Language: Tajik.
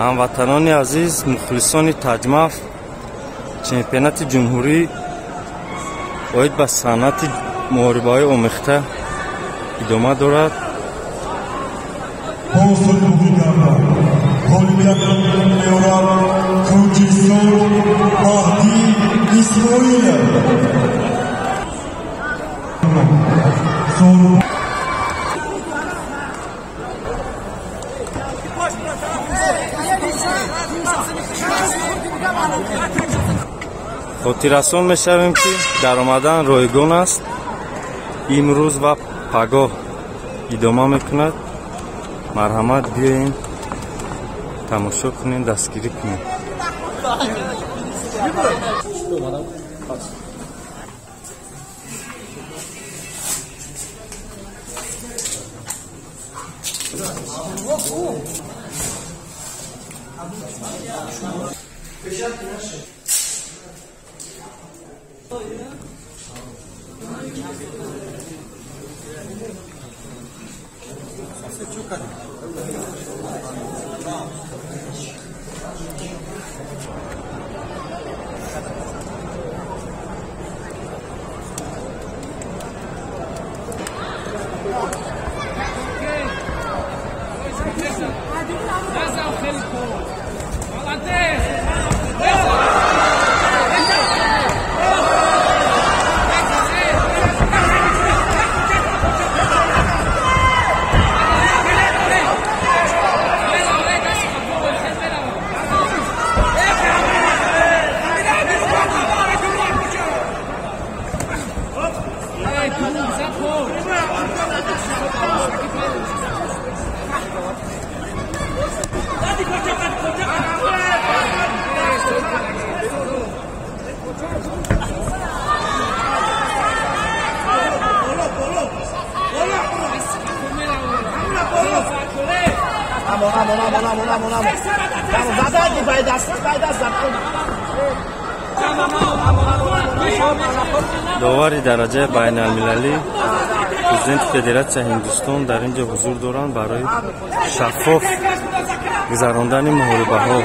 Ҳамватанони азиз, мухлисони Таҷмаф, чемпионати ҷумҳурӣ оид ба санъати муҳорибаҳои омехта идома дорад. Хотиррасон мешавем, ки даромадан ройгон аст. Имрӯз ва пагоҳ идома мекунад. Марҳамат, биёем, тамошо кунем, дастгирӣ кунем. Довари дараҷаи байналмилалӣ, президенти Федератсияи Ҳиндустон дар ин ҷо ҳузур доранд барои шаффоф гузарондани муҳорибаҳо.